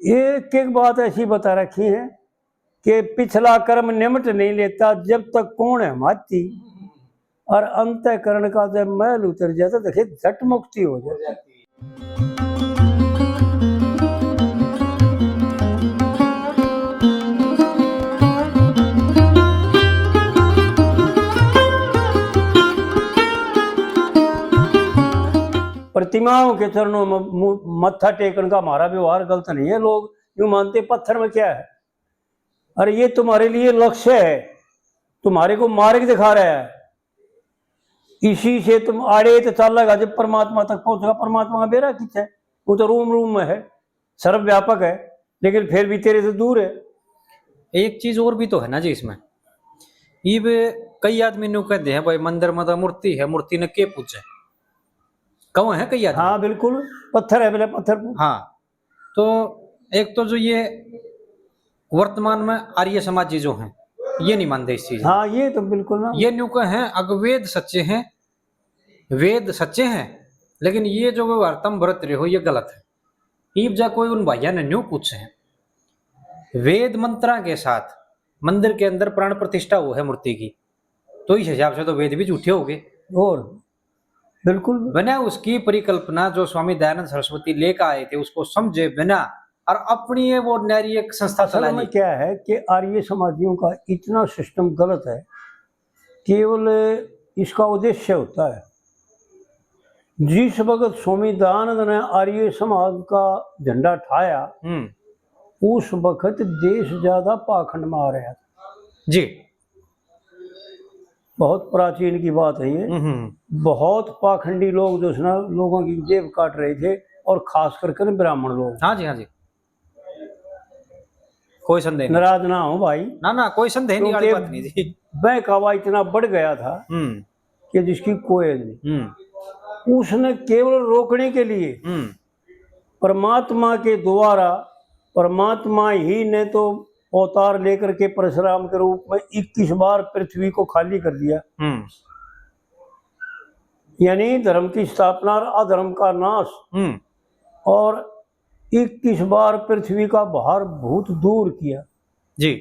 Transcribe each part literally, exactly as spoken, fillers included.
एक एक बात ऐसी बता रखी है कि पिछला कर्म निमट नहीं लेता, जब तक कौन है माती, और अंतःकरण का जब मैल उतर जाता, तो फिर झट मुक्ति हो जाती। प्रतिमाओं के चरणों में मु-, मत्था टेकण का हमारा व्यवहार गलत नहीं है। लोग यूं मानते, पत्थर में क्या है? अरे, ये तुम्हारे लिए लक्ष्य है, तुम्हारे को मार्ग दिखा रहा है। इसी से तुम आड़े तो चालेगा, जब परमात्मा तक पहुंचेगा। परमात्मा का बेरा कित है? वो तो रूम रूम में है, सर्वव्यापक है, लेकिन फिर भी तेरे से दूर है। एक चीज और भी तो है ना जी इसमें, इब कई आदमी न्यू कहते हैं, भाई, मंदिर में तो मूर्ति है, मूर्ति ने के पूछे, कहो है कई आदमी। हाँ, बिल्कुल, पत्थर है, बोले पत्थर पूछ। हाँ, तो एक तो जो ये वर्तमान में आर्य समाजी जो हैं, ये नहीं मानते इस चीज में। हाँ, ये तो बिल्कुल ना। ये न्यू कहे हैं, अगर वेद सच्चे हैं, वेद सच्चे हैं, लेकिन ये जो व्यवहार तुम बरत रहे हो, ये गलत है। ईब जा कोई उन भाइया ने न्यू पूछे हैं, वेद मंत्रा के साथ मंदिर के अंदर प्राण प्रतिष्ठा हो है मूर्ति की, तो इस हिसाब से तो वेद भी झूठे हो गए। और बिल्कुल। बिना उसकी परिकल्पना जो स्वामी दयानंद सरस्वती लेकर आए थे, उसको समझे बिना और अपनी ये वो न्यारी एक संस्था असल चलानी। में क्या है कि आर्य समाजियों का इतना सिस्टम गलत है, केवल इसका उद्देश्य होता है। जिस वक्त स्वामी दयानंद ने आर्य समाज का झंडा ठाया, हम्म। उस वक्त देश ज्यादा पाखंड में आ रहा था। जी। बहुत प्राचीन की बात है ये। हम्म, हम्म। बहुत पाखंडी लोग जो है ना, लोगों की जेब काट रहे थे, और खास करके ना ब्राह्मण लोग। हाँ जी, हाँ जी, कोई संदेह नहीं। नाराज ना हो भाई। ना, ना, कोई संदेह नहीं वाली क्योंकि बात नहीं जी। बहकावा इतना बढ़ गया था हम्म। कि जिसकी कोई नहीं। हम्म। उसने केवल रोकने के लिए हम्म। परमात्मा के द्वारा, परमात्मा ही ने तो अवतार लेकर के परशुराम के रूप में इक्कीस बार पृथ्वी को खाली कर दिया। हम्म। यानी धर्म की स्थापना और अधर्म का नाश। हम्म। और इक्कीस बार पृथ्वी का भार भूत दूर किया। जी।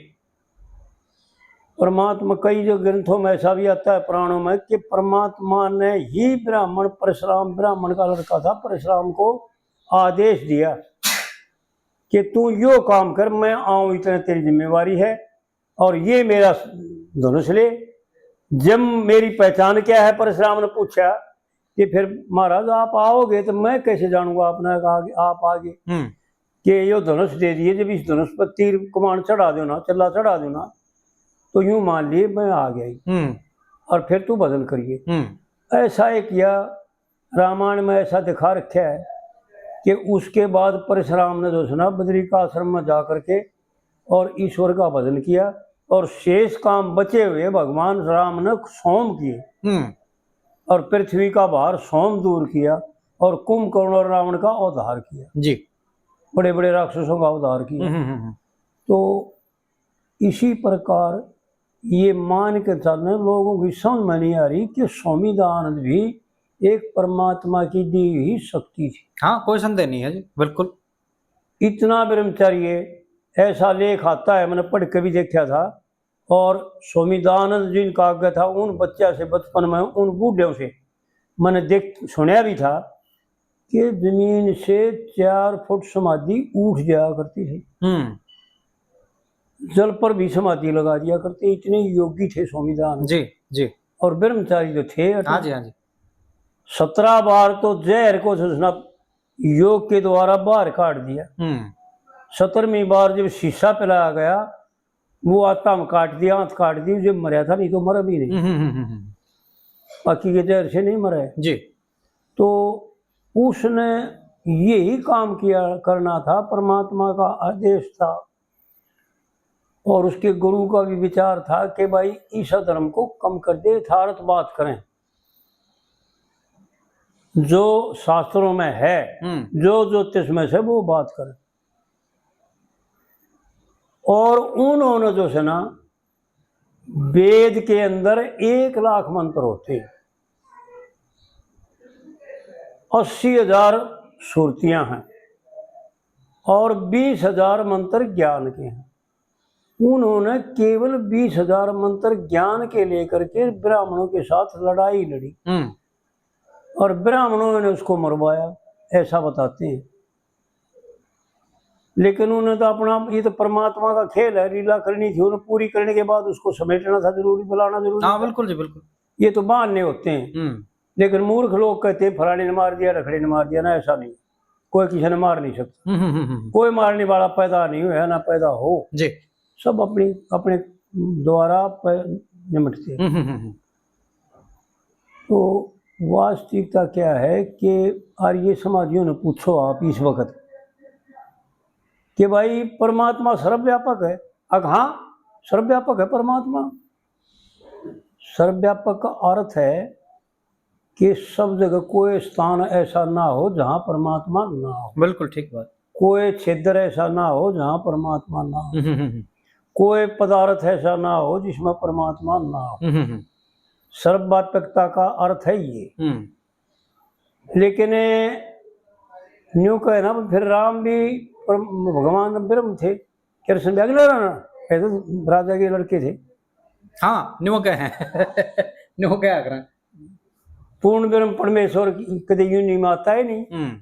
परमात्मा, कई जो ग्रंथों में ऐसा भी आता है, पुराणों में, कि परमात्मा ने ही ब्राह्मण परशुराम, ब्राह्मण का लड़का था, परशुराम को आदेश दिया कि तू यो काम कर, मैं आऊं, इतने तेरी जिम्मेवारी है, और ये मेरा धनुष ले। जब मेरी पहचान क्या है, परशुराम ने पूछा कि फिर महाराज आप आओगे तो मैं कैसे जानूंगा आपने, आप आ गए। हम्म। कि यो धनुष दे दिए, जब इस धनुष पर तीर कमान चढ़ा दो ना, चल्ला चढ़ा दो ना, तो यूं मान लिए मैं आ गया ही। हम्म। और फिर तू भजन करिए। हम्म। ऐसा ही किया। रामायण में ऐसा दिखा रखा है कि उसके बाद परशुराम ने जो है ना, बद्री का आश्रम में जा करके और ईश्वर का भजन किया, और शेष काम बचे हुए भगवान राम ने सोम किए। हम्म। और पृथ्वी का भार सोम दूर किया, और कुंभकर्ण और रावण का उद्धार किया। जी। बड़े बड़े राक्षसों का उद्धार किया। हम्म, हम्म, हम्म। तो इसी प्रकार ये मान के चलने, लोगों की समझ में नहीं आ रही कि स्वामी दयानंद भी एक परमात्मा की दी हुई शक्ति थी। हाँ, कोई संदेह नहीं है जी, बिल्कुल। इतना ब्रह्मचर्य, ऐसा लेख आता है, मैंने पढ़ के भी देखा था। और स्वामी दयानंद जिनका आगे था, उन बच्चा से, बचपन में उन बूढ़ों से मैंने देख, सुना भी था कि जमीन से चार फुट समाधि उठ जाया करती थी। हम्म। जल पर भी समाधि लगा दिया करते, इतने योगी थे स्वामी दयानंद। जी, जी। और ब्रह्मचारी तो थे अटल। हाँ जी, हाँ जी। सत्रह बार तो जहर को जो है ना, योग के द्वारा बाहर काट दिया। हम्म। सत्रहवीं बार जब शीशा पिलाया गया, वो आत्मा काट दिया, आंत काट दी, जो मरा था, नहीं तो मरा भी नहीं। हम्म, हम्म, हम्म, हम्म। बाकी के जहर से नहीं मरा है। जी। तो उसने यही काम किया, करना था, परमात्मा का आदेश था। और उसके गुरु का भी विचार था कि भाई, इस धर्म को कम कर दे, यथार्थ बात करें, जो शास्त्रों में है, हम्म। जो ज्योतिष में से वो बात करें। और उन्होंने जो है ना, वेद के अंदर एक लाख मंत्र होते हैं, अस्सी हजार सुरतियां हैं, और बीस हजार मंत्र ज्ञान के हैं। उन्होंने केवल बीस हजार मंत्र ज्ञान के लेकर के ब्राह्मणों के साथ लड़ाई लड़ी। हम्म। और ब्राह्मणों ने उसको मरवाया, ऐसा बताते हैं। लेकिन उन्हें तो अपना, ये तो परमात्मा का खेल है, लीला करनी थी, उन्हें पूरी करने के बाद उसको समेटना था जरूरी, बुलाना जरूरी हाँ, था। बिल्कुल जी, बिल्कुल। ये तो बहाने होते हैं। हम्म। लेकिन मूर्ख लोग कहते हैं, "फलाने ने मार दिया, रखड़े ने मार दिया", ना, ऐसा नहीं। कोई किसी ने मार नहीं सकता। हम्म, हम्म, हम्म, हम्म। कोई मारने वाला पैदा नहीं हुआ, ना पैदा हो। जी। सब अपनी, अपने द्वारा प-, निमटते हैं। हम्म, हम्म, हम्म, हम्म। तो वास्तविकता क्या है कि आर्य समाजियों ने पूछो आप इस वक्त कि भाई, परमात्मा सर्वव्यापक है? अग हाँ, सर्वव्यापक है परमात्मा। सर्वव्यापक का अर्थ है कि सब जगह कोई स्थान ऐसा ना हो जहाँ परमात्मा ना हो। बिल्कुल ठीक बात। कोई क्षेत्र ऐसा ना हो जहाँ परमात्मा ना हो। हम्म, हम्म, हम्म। कोई पदार्थ ऐसा ना हो जिसमें परमात्मा ना हो। हम्म, हम्म, हम्म। सर्वव्यापकता का अर्थ है ये। हम्म। लेकिन न्यू कहे ना, फिर राम भी परम-, भगवान ब्रह्म थे, कृष्ण भी अगले ना, ये तो राजा के लड़के थे। हाँ, न्यू कहे। न्यू कहे आखिर। पूर्ण ब्रह्म परमेश्वर की कदे यूं नहीं माता है नहीं। हम्म।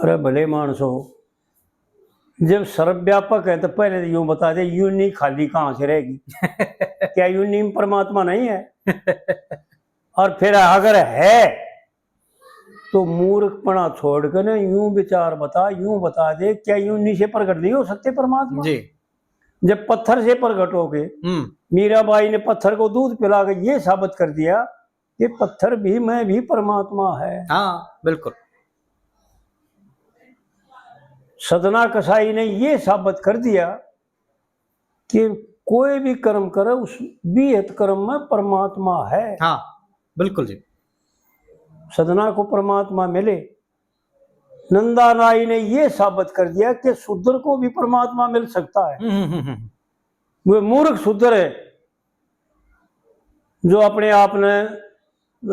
अरे भले मानसो, जब सर्वव्यापक है तो पहले तो यूं बता दे, यूं नहीं खाली कहाँ से रहेगी? क्या यूं नहीं परमात्मा नहीं है? और फिर अगर है तो मूर्खपना छोड़ के ना यूं विचार बता, यूं बता दे, क्या यूं नहीं से प्रकट नहीं हो सकते परमात्मा? जी। जब पत्थर से प्रकट हो गए, हम्म। मीराबाई ने पत्थर को दूध पिला के ये साबित कर दिया कि पत्थर भी, मैं भी परमात्मा है। हाँ, बिल्कुल। सदना कसाई ने ये साबित कर दिया कि कोई भी कर्म करे, उस विहित कर्म में परमात्मा है। हाँ, बिल्कुल जी। सदना को परमात्मा मिले। नंदा नाई ने ये साबित कर दिया कि शूद्र को भी परमात्मा मिल सकता है। हम्म, हम्म, हम्म, हम्म। वे मूर्ख शूद्र है जो अपने आप ने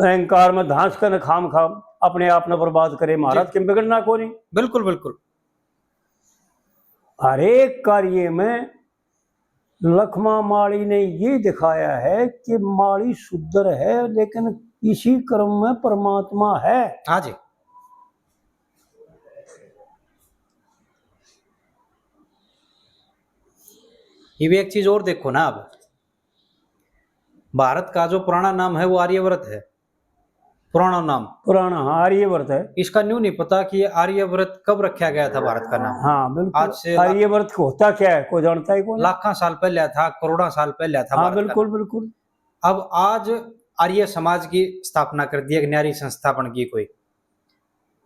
अहंकार में धांस कर खाम खाम अपने आप ने बर्बाद करे। महाराज जी। के बिगड़ना को नहीं। बिल्कुल, बिल्कुल। हर एक कार्य में लखमा माली ने ये दिखाया है कि माली शूद्र है, लेकिन इसी कर्म में परमात्मा है। हाँ जी। ये भी एक चीज और देखो ना, अब भारत का जो पुराना नाम है वो आर्यव्रत है, पुराना नाम। पुराना, हाँ, आर्यव्रत है। इसका न्यू नहीं पता कि ये आर्यव्रत कब रखा गया था भारत का नाम। हाँ, बिल्कुल। आज से लाख- आर्यव्रत को होता क्या है, कोई जानता है कोई? लाखों साल पहले था, करोड़ों साल पहले था हाँ, भारत का बिल्कुल, नाम। बिल्कुल। अब आज आर्य समाज की स्थापना कर दी, एक न्यारी संस्था बन गई कोई,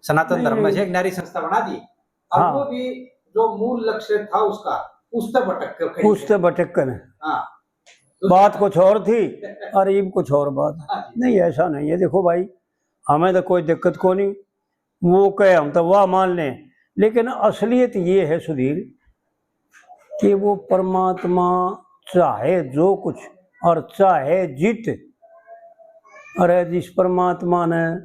सनातन नहीं, धर्म में नहीं। से एक न्यारी संस्था बना दी। अब हाँ। वो भी जो मूल लक्ष्य था उसका, उससे भटक कर खड़ी उससे है। भटक कर। हाँ। बात कुछ और थी और इब कुछ और बात। हाँ जी। नहीं, ऐसा नहीं है। देखो भाई, हमें तो कोई दिक्कत को नहीं, वो कहे हम तो वाह मान लें, लेकिन असलियत ये है सुधीर कि वो परमात्मा चाहे जो कुछ और चाहे जित, अरे जिस परमात्मा ने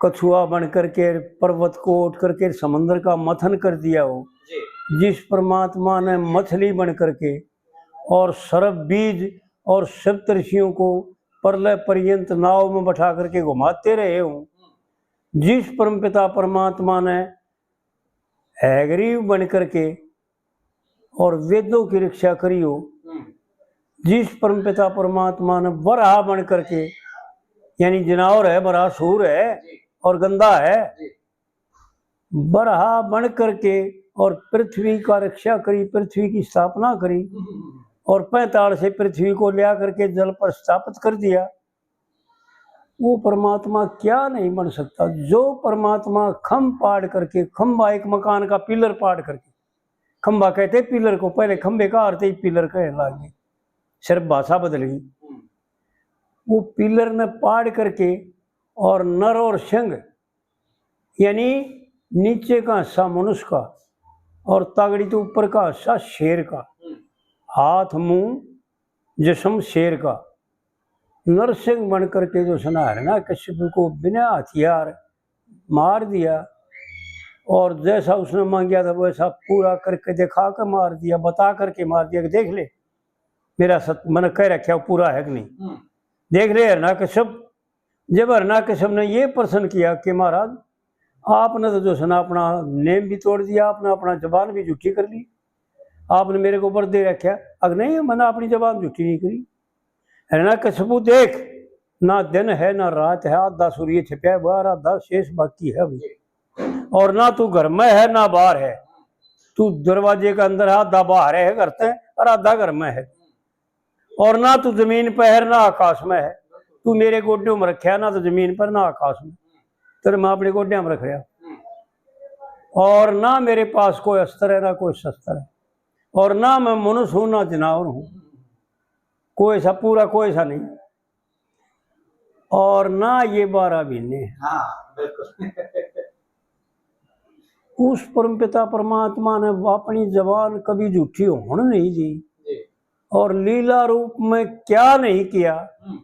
कछुआ बन करके पर्वत को उठ करके समंदर का मथन कर दिया हो, जी। जिस परमात्मा ने मछली बन करके और सर्व बीज और सप्तर्षियों को प्रलय पर्यंत नाव में बैठा करके घुमाते रहे हो, जिस परमपिता परमात्मा ने हैग्रीव बन करके और वेदों की रक्षा करी हो, हम्म। जिस परमपिता परमात्मा ने वराह बन करके, यानी जनावर है, बराह सूर है जी। और गंदा है, जी। बरहा बन करके और पृथ्वी का रक्षा करी, पृथ्वी की स्थापना करी हम्म। और पैंताल से पृथ्वी को लिया करके जल पर स्थापित कर दिया। वो परमात्मा क्या नहीं बन सकता? जो परमात्मा खम्भ पाड़ करके, खम्भा एक मकान का पिलर पाड़ करके, खम्भा कहते पिलर को, पहले खम्भे का अर्थ ही पिलर कहने लग गए, सिर्फ भाषा बदल गई। हम्म। वो पिलर ने पाड़ करके और नर और सिंह यानी नीचे का हिस्सा मनुष्य का और तागड़ी तो ऊपर का हिस्सा शेर का। हम्म। हाथ मुंह जिस्म शेर का। नरसिंह बन करके जो उसने हिरण्यकश्यप को बिना हथियार मार दिया, और जैसा उसने मांगा था वैसा पूरा करके दिखा के मार दिया, बता करके मार दिया कि देख ले, मेरा सत-, मैंने कह रखा पूरा है कि नहीं। हम्म। देख ले हिरण्यकश्यप, जब हिरण्यकश्यप ने ये प्रश्न किया कि महाराज, आपने तो जो है ना अपना नेम भी तोड़ दिया, आपने अपना जबान भी झूठी कर ली, आपने मेरे को वर दे रखा, अगर नहीं, मैंने अपनी जबान झूठी नहीं करी। हिरण्यकश्यपु देख, ना दिन है ना रात है, आधा सूर्य छिपया हुआ और आधा शेष बाकी है अभी। और ना तू घर में है ना बाहर है, तू दरवाजे के अंदर है, आधा बाहर है घर से और आधा घर में है। और ना तू जमीन पे है ना आकाश में है, तू मेरे गोड्यों में रखा है, ना तो जमीन पर ना आकाश में, तेरे मैं अपने गोड्या में रख रहा। और ना मेरे पास कोई अस्त्र है ना कोई शस्त्र है, और ना मैं मनुष्य हूँ ना जनावर हूँ, कोई सा पूरा कोई सा नहीं, और ना ये बारह महीने। हाँ, बिल्कुल। उस परमपिता परमात्मा ने अपनी जबान कभी झूठी होने नहीं दी, जी। और लीला रूप में क्या नहीं किया, हम्म।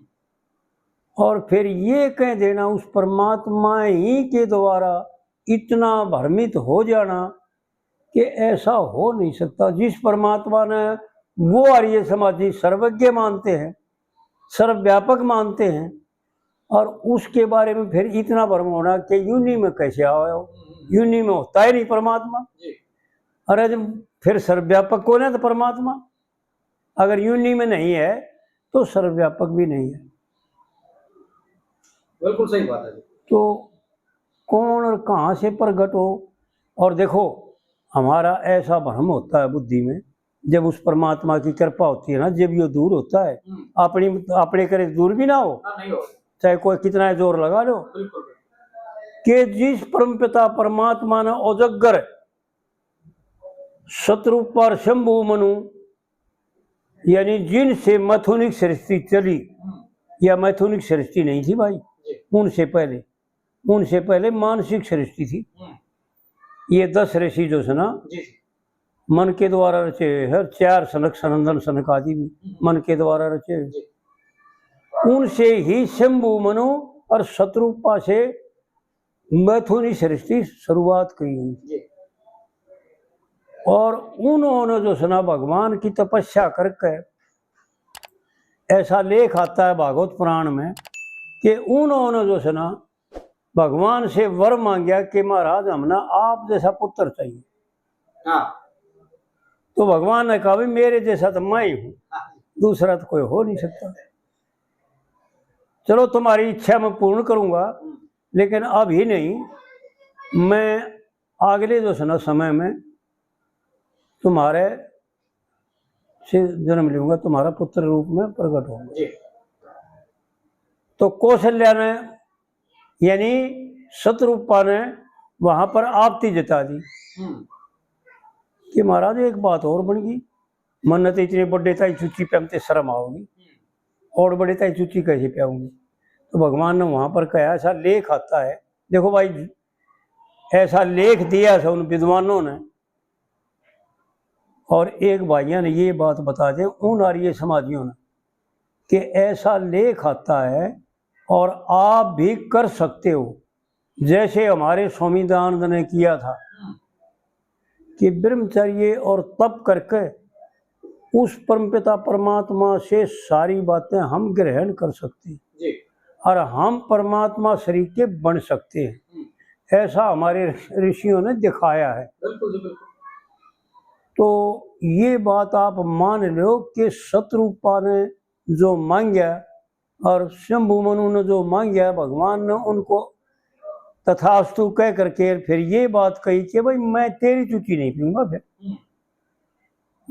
और फिर ये कह देना उस परमात्मा ही के द्वारा इतना भ्रमित हो जाना कि ऐसा हो नहीं सकता। जिस परमात्मा ने वो आर्य समाजी सर्वज्ञ मानते हैं, सर्वव्यापक मानते हैं, और उसके बारे में फिर इतना भ्रम होना कि योनि में कैसे आया हो, योनि में होता ही नहीं परमात्मा। जी। अरे, जब फिर सर्वव्यापक कौन है तो परमात्मा, अगर योनि में नहीं है तो सर्वव्यापक भी नहीं है। बिल्कुल सही बात है जी। तो कौन और कहाँ से प्रकट हो? और देखो, हमारा ऐसा भ्रम होता है बुद्धि में, जब उस परमात्मा की कृपा होती है ना, जब यो दूर होता है, हम्म। अपनी, अपने करे दूर भी ना हो, हाँ, नहीं हो। चाहे कोई कितना जोर लगा लो, बिल्कुल। कि जिस परमपिता परमात्मा ने उजागर सतरूपा और शंभु मनु, यानी जिनसे मैथुनिक सृष्टि चली, हम्म। या मैथुनिक सृष्टि नहीं थी भाई, जी। उनसे पहले, उनसे पहले मानसिक सृष्टि थी। हम्म। ये दस ऋषि जो है ना, जी, जी। मन के द्वारा रचे, हर चार सनक, सनंदन सनक आदि भी, हम्म। मन के द्वारा रचे। जी। उनसे ही शंभु मनु और सतरूपा से मैथुनी सृष्टि शुरुआत की हुई। जी। और उन्होंने जो है ना भगवान की तपस्या करके, ऐसा लेख आता है भागवत पुराण में कि उन्होंने जो है ना भगवान से वर मांगा कि महाराज, हमने आप जैसा पुत्र चाहिए। हाँ। तो भगवान ने कहा, "भाई, मेरे जैसा तो मैं ही हूँ, हाँ। दूसरा तो कोई हो नहीं सकता। चलो, तुम्हारी इच्छा मैं पूर्ण करूँगा, हम्म। लेकिन अभी नहीं, मैं अगले जो है ना समय में तुम्हारे से जन्म लूंगा, तुम्हारा पुत्र रूप में प्रकट होऊंगा।" जी। तो कौशल्या ने, यानी सतरूपा ने वहां पर आपत्ति जता दी, हम्म। कि महाराज, एक बात और बन गई, मन्ने तो इतने बड़े ताई चूची पहनते शर्म आओगी, हम्म। और बड़े ताई चूची कैसे पाऊंगी? तो भगवान ने वहां पर कहा, ऐसा लेख आता है, देखो भाई, ऐसा लेख दिया है उन विद्वानों ने। और एक भाइयों ने ये बात बता दें उन आर्य समाजियों ने कि ऐसा लेख आता है और आप भी कर सकते हो, जैसे हमारे स्वामी दयानंद ने किया था कि ब्रह्मचर्य और तप करके उस परमपिता परमात्मा से सारी बातें हम ग्रहण कर सकते हैं जी। और हम परमात्मा शरीर के बन सकते हैं। हम्म। ऐसा हमारे ऋषियों ने दिखाया है। बिल्कुल जी, बिल्कुल। तो ये बात आप मान लो कि सतरूपा ने जो मांगा और शंभु मनु ने जो मांगा, भगवान ने उनको तथास्तु कह करके फिर ये बात कही कि भाई, मैं तेरी चूची नहीं पीऊंगा, फिर हम्म।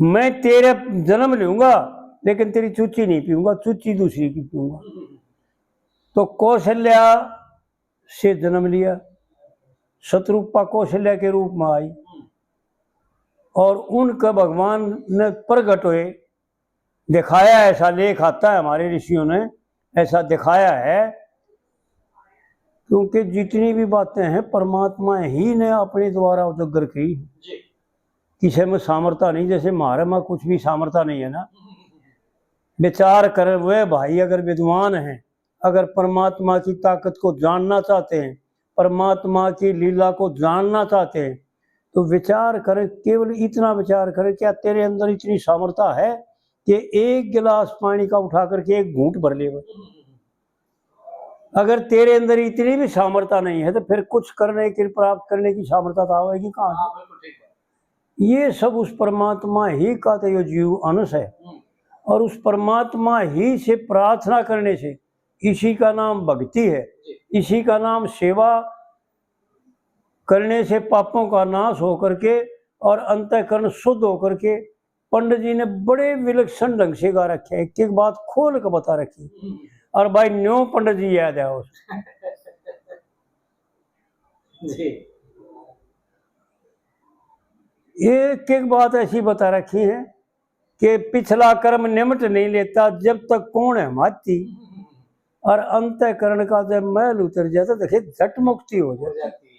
मैं तेरे जन्म लूंगा, लेकिन तेरी चूची नहीं पीऊंगा, चूची दूसरी की पीऊंगा। हम्म। तो कौशल्या से जन्म लिया, सतरूपा कौशल्या के रूप में आई और उनके भगवान ने प्रगट हुए, दिखाया, ऐसा लेख आता है हमारे ऋषियों ने, ऐसा दिखाया है, क्योंकि जितनी भी बातें हैं परमात्मा ही ने अपने द्वारा उजागर की। जी। किसी में सामर्थ्य नहीं, जैसे म्हारे में कुछ भी सामर्थ्य नहीं है ना। विचार कर, वे भाई अगर विद्वान हैं, अगर परमात्मा की ताकत को जानना चाहते हैं, परमात्मा की लीला को जानना चाहते हैं, तो विचार करें, केवल इतना विचार करें, क्या तेरे अंदर इतनी सामर्थ्य है कि एक गिलास पानी का उठा करके एक घूंट भर ले? अगर तेरे अंदर इतनी भी सामर्थ्य नहीं है, तो फिर कुछ करने की, प्राप्त करने की सामर्थ्य तो आवेगी कहाँ से? हाँ, बिल्कुल ठीक बात। ये सब उस परमात्मा ही का तो ये जीव अंश है। हम्म। और उस परमात्मा ही से प्रार्थना करने से, इसी का नाम भक्ति है, जी। इसी का नाम सेवा करने से पापों का नाश होकर के और अंतःकरण शुद्ध होकर के पंडित जी ने बड़े विलक्षण ढंग से गा रखे हैं, एक एक बात खोल के बता रखी। हम्म। और भाई न्यो पंडित जी याद है उस जी। एक एक बात ऐसी बता रखी है कि पिछला कर्म निमट नहीं लेता जब तक कौन है माती, और अंतःकरण का जब मैल उतर जाता तो झट मुक्ति हो जाती।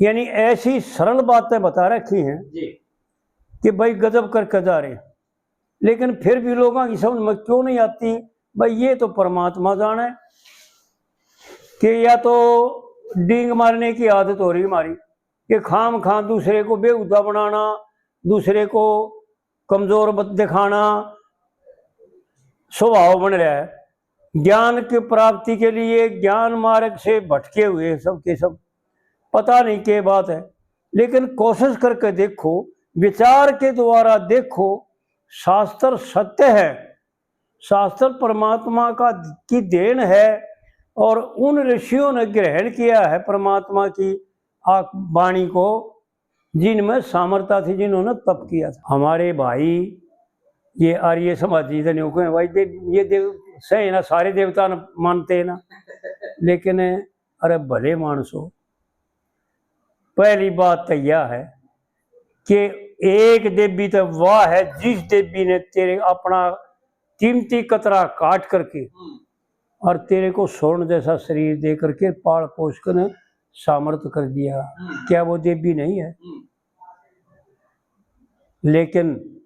यानी ऐसी सरल बातें बता रखी हैं जी। कि भाई गजब करके जा रहे हैं, लेकिन फिर भी लोगों की समझ में क्यों नहीं आती? भाई ये तो परमात्मा जाने कि या तो डींग मारने की आदत हो रही हमारी कि खाम खां दूसरे को बेहुदा बनाना, दूसरे को कमजोर बत-, दिखाना स्वभाव बन रहा है। ज्ञान की प्राप्ति के लिए ज्ञान मार्ग से भटके हुए सब के सब, पता नहीं क्या बात है, लेकिन कोशिश करके देखो, विचार के द्वारा देखो, शास्त्र सत्य है, शास्त्र परमात्मा का, की देन है, और उन ऋषियों ने ग्रहण किया है परमात्मा की आ-, वाणी को, जिनमें सामर्थ्य थी, जिन्होंने तप किया था। हमारे भाई ये आर्य समाजी तो नहीं कहें भाई, देव, ये देव सही ना, सारे देवता न मानते हैं ना, लेकिन अरे भले मानसो, पहली बात तो यह है कि एक देवी तो वह है जिस देवी ने तेरे अपना कीमती कतरा काट करके हम्म। और तेरे को स्वर्ण जैसा शरीर दे करके पाल पोष कर सामर्थ कर दिया। हम्म। क्या वो देवी नहीं है? हम्म। लेकिन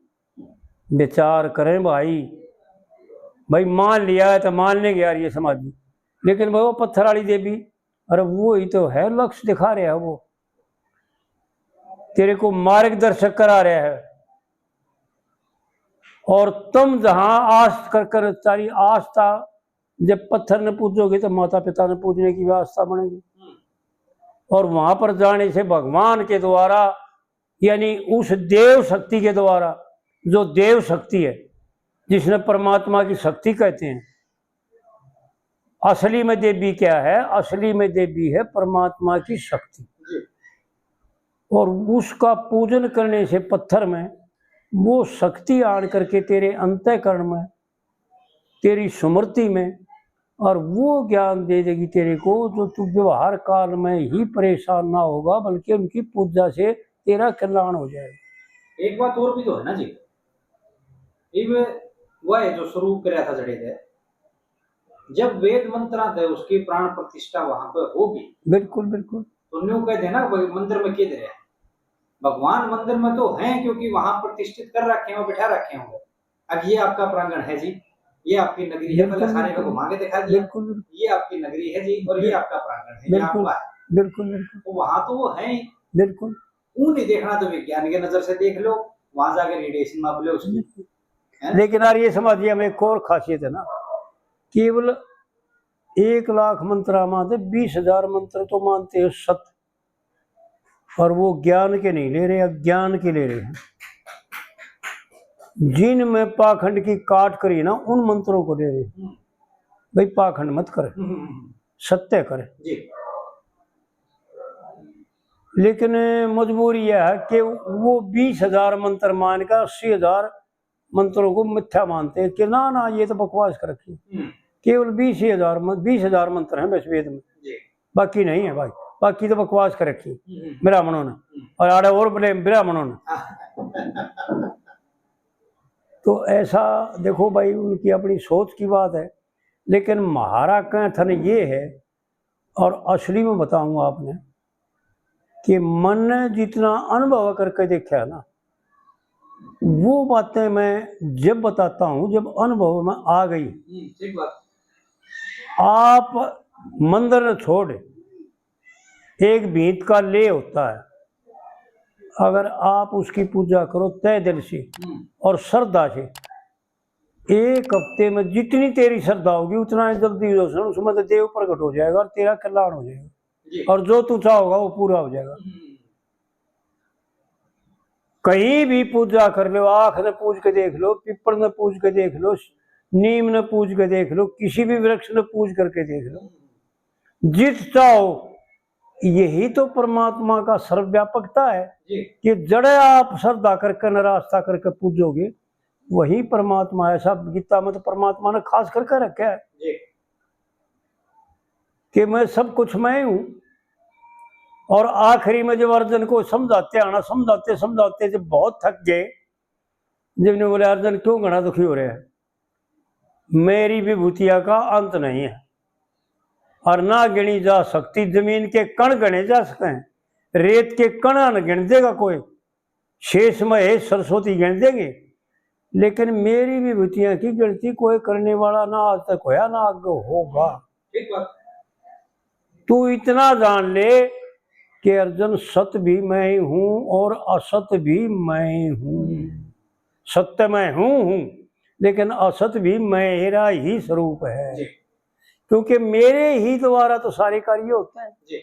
विचार करें भाई, भाई मान लिया है तो मान लेंगे यार ये समाधि, लेकिन भाई वो पत्थर वाली देवी, अरे वो ही तो है, लक्ष्य दिखा रहा है, वो तेरे को मार्गदर्शक करा रहा है। और तुम जहां आस कर कर, तारी आस्था जब पत्थर ने पूजोगे तो माता पिता ने पूजने की व्यवस्था बनेगी। और वहां पर जाने से भगवान के द्वारा, यानी उस देव शक्ति के द्वारा, जो देव शक्ति है, जिसने परमात्मा की शक्ति कहते हैं, असली में देवी क्या है? असली में देवी है परमात्मा की शक्ति। जी। और उसका पूजन करने से पत्थर में वो शक्ति आन करके तेरे अंतःकरण में, तेरी स्मृति में, और वो ज्ञान दे देगी तेरे को, जो तू व्यवहार काल में ही परेशान ना होगा, बल्कि उनकी पूजा से तेरा कल्याण हो जाएगा। एक बात और भी तो है ना जी, इब वह है जो शुरू करया था जड़े थे, जब वेद मंत्रा थे उसकी प्राण प्रतिष्ठा वहां पे होगी। बिल्कुल, बिल्कुल। तो न्यू कह देना, भाई मंदिर में किधर है? भगवान मंदिर में तो हैं, क्योंकि वहां प्रतिष्ठित कर रखे हैं, बिठा रखे होंगे। अब ये आपका प्रांगण है जी, ये आपकी नगरी है, पहले बिल्कुल, सारे को बिल्कुल। घुमा के दिखा दिया। बिल्कुल, बिल्कुल। ये आपकी नगरी है जी, और ये बिल-, आपका प्रांगण है, ये बिल्कुल, आपका है। बिल्कुल, बिल्कुल। तो वहां तो वो हैं ही। बिल्कुल। वो नहीं देखना तो विज्ञान की नजर से देख लो, वहां जाके रेडिएशन माप लो उसकी। बिल्कुल। है ना? लेकिन यार ये समाधि में एक और खासियत है ना, केवल एक लाख मंत्रा में से बीस हजार मंत्र तो मानते हो सत, पर वो ज्ञान के नहीं ले रहे, अज्ञान के ले रहे हैं। जिनमें पाखंड की काट करी ना, उन मंत्रों को ले रहे हैं। हम्म। भाई पाखंड मत कर, हम्म, हम्म, हम्म। सत्य कर। जी। लेकिन मजबूरी यह है कि वो बीस हजार मंत्र मान कर अस्सी हजार मंत्रों को मिथ्या मानते हैं कि ना, ना, ये तो बकवास कर रखी। हम्म। केवल बीस ही हजार म-, बीस हजार मंत्र हैं बस वेद में, जी। बाकी नहीं है भाई, बाकी तो बकवास कर रखी हम्म। ब्राह्मणों ने, हम्म। और आड़े और बोले ब्राह्मणों ने। हाँ। तो ऐसा देखो भाई, उनकी अपनी सोच की बात है, लेकिन म्हारा कथन ये है, और असली में बताऊंगा आपने कि मन ने जितना अनुभव करके देखा है ना, वो बातें मैं जब बताता हूँ, जब अनुभव में आ गई। हम्म, ठीक बात। आप मंदिर ने छोड़, एक भीत का लेह होता है, अगर आप उसकी पूजा करो तय दिल से हम्म। और श्रद्धा से, एक हफ्ते में जितनी तेरी श्रद्धा होगी उतना ही जल्दी उसमें तो देव प्रकट हो जाएगा और तेरा कल्याण हो जाएगा। जी। और जो तू चाहोगा वो पूरा हो जाएगा। हम्म। कहीं भी पूजा कर लो, आख ने पूज के देख लो, पीपल ने पूज के देख लो, नीम ने पूज के देख लो, किसी भी वृक्ष ने पूज करके देख लो, जित चाहो। यही तो परमात्मा का सर्वव्यापकता है जी। कि जड़े आप श्रद्धा करके न आस्था करके पूजोगे, वही परमात्मा है। ऐसा गीता में तो परमात्मा ने खास करके रखा है जी। कि मैं सब कुछ मैं हूं। और आखिरी में जब अर्जुन को समझाते आना, समझाते समझाते जब बहुत थक गए, जब ने बोले, "अर्जुन, क्यों घना दुखी हो रहे हैं? मेरी विभूतिया का अंत नहीं है और ना गिनी जा सकती। जमीन के कण गणे जा सकते हैं, रेत के कणा न गिन देगा कोई, शेष महेश सरस्वती गिन देंगे, लेकिन मेरी विभूतियां की गिनती कोई करने वाला ना आज तक होया, ना आगे होगा।" ठीक बात। तू इतना जान ले कि अर्जुन, सत भी मैं ही हूं और असत भी मैं ही हूं। हम्म। सत्य मैं हूं, हूं, लेकिन असत भी मेरा ही स्वरूप है। जी। क्योंकि मेरे ही द्वारा तो सारे कार्य होते हैं। जी।